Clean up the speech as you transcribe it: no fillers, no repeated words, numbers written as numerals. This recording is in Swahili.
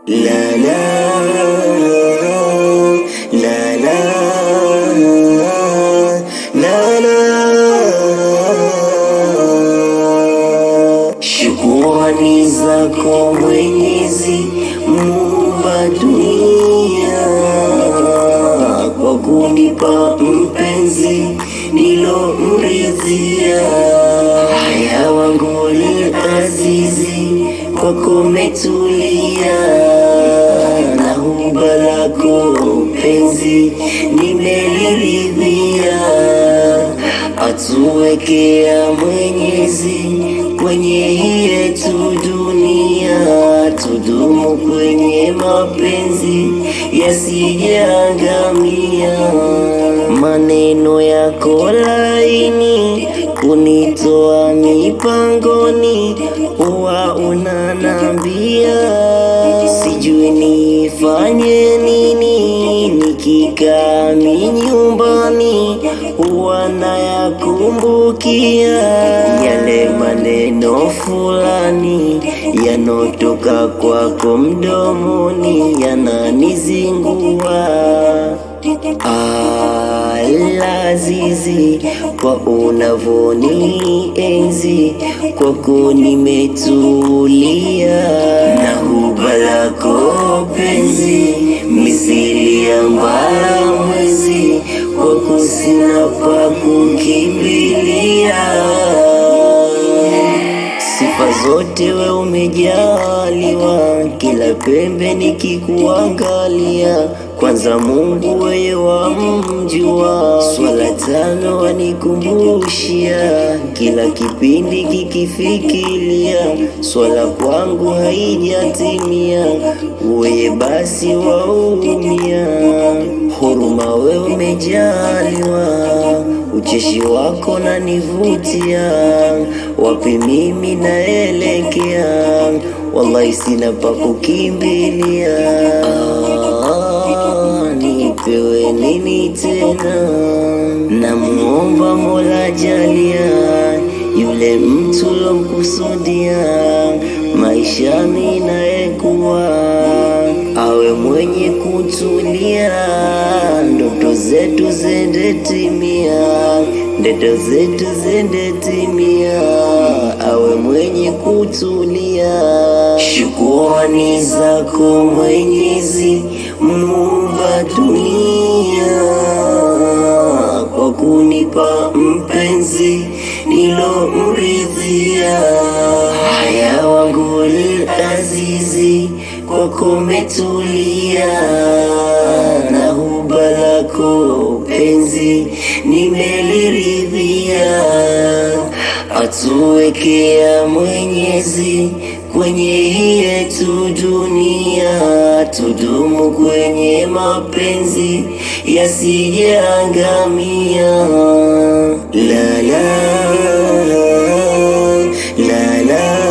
La la la la la la. Shukurani zako Mwenyezi Muumba dunia, kwa kunipa mpenzi nilomridhia. Haya wangu azizi, kwako metulia, na huba lako penzi nimeliridhia. Atuwekea Mwenyezi kwenye hii yetu dunia, tudumu kwenye mapenzi yasijeangamia. Maneno yako laini kunitoa mipangoni, huwa unanambia sijui nifanye nini, nikikaa mi nyumbani huwa nayakumbukia yale maneno fulani yanotoka kwako mdomoni, yananizingua. Alazizi, kwa unavonienzi, kwako nimetulia, na huba lako penzi misili ya mbala mwezi, kwako sina pa kukimbilia. Sifa zote we umejaliwa, kila pembe nikikuangalia. Kwanza Mungu weye wamjua, swala tano wanikumbushia, kila kipindi kikifikilia, swala kwangu haijatimia, weye basi waumia. Huruma we umejaliwa, ucheshi wako nanivutia, wapi mimi naelekea, wallahi sina pa kukimbilia. Ah, nipewe nini tena? Namuomba Mola jalia, yule mtu lomkusudia, maishani nayekuwa awe mwenye kutulia, ndoto zetu zende timia, ndoto zetu zende timia, awe mwenye kutulia. Shukurani zako Mwenyezi Muumba dunia, kwa kunipa mpenzi nilomridhia. Haya wangu azizi, kwako umetulia, na huba lako penzi nimeliridhia. Atuwekea Mwenyezi kwenye hii yetu dunia, tudumu kwenye mapenzi yasijeangamia. La la la la.